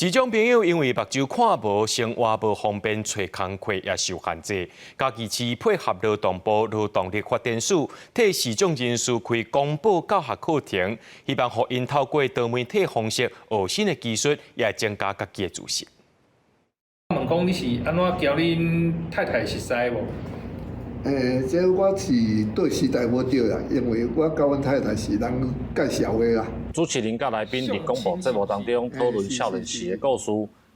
視障朋友因為目睭看無，生活無方便，揣工課也受限制。嘉義市配合勞動部勞動力發展署，替視障人士開廣播教學課程，希望予𪜶透過多媒體方式學新的技術，也會增加家己的知識。問講你是按怎交恁太太熟似無？這我是對時代無對啦，因為我佮阮太太是人介紹的啦。主持人佮來賓佇廣播節目當中討論少年時的故事，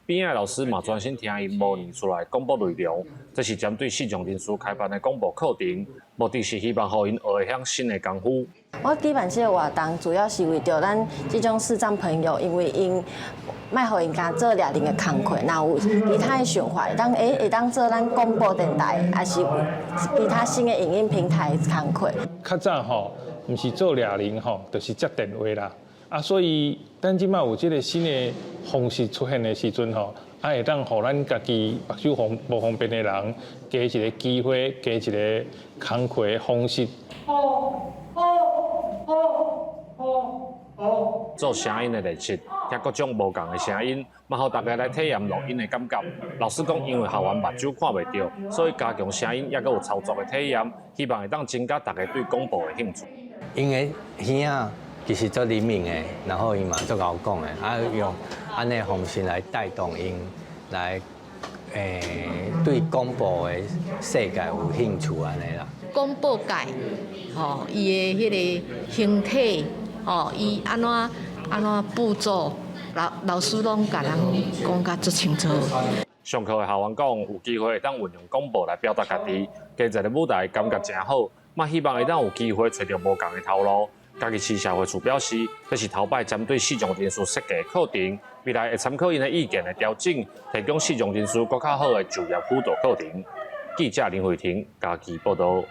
邊仔老師嘛專心聽𪜶模擬出來廣播內容。這是針對視障人士開辦的廣播課程，目的是希望予𪜶學會曉新的功夫。我舉辦這個活動，主要是為著咱這種視障朋友，因為𪜶莫予𪜶干焦做掠人的工課，若有其他的想法，會當做咱廣播電台，抑是其他新的影音平台工課。較早吼，毋是做掠人吼，就是接電話啦。啊，所以咱這擺有這個新的方式出現的時陣吼，啊，會當予咱家己目睭方無方便的人，加一個機會，加一個工課的方式。哦哦哦哦哦。做聲音的練習，聽各種無仝的聲音，嘛予大家來體驗錄音的感覺。老師講，因為學員目睭看袂著，所以加強聲音，抑閣有操作的體驗，希望會當增加大家對廣播的興趣。𪜶的耳仔其實足靈敏的，然後伊嘛足𠢕講的，啊用按呢方式來帶動𪜶來，對廣播的世界有興趣按呢啦。廣播界，吼，伊的彼个形體，吼，伊按怎按怎步驟，老老師攏共咱講甲足清楚。上課的學員講，有機會會當運用廣播來表達家己，加一个舞台感覺誠好，嘛希望會當有機會揣著無仝的頭路。嘉義市社會處表示，這是頭擺針對視障人士設計的課程，未來會參考𪜶的意見來調整，提供視障人士閣較好的就業輔導課程。記者林慧婷嘉義報道。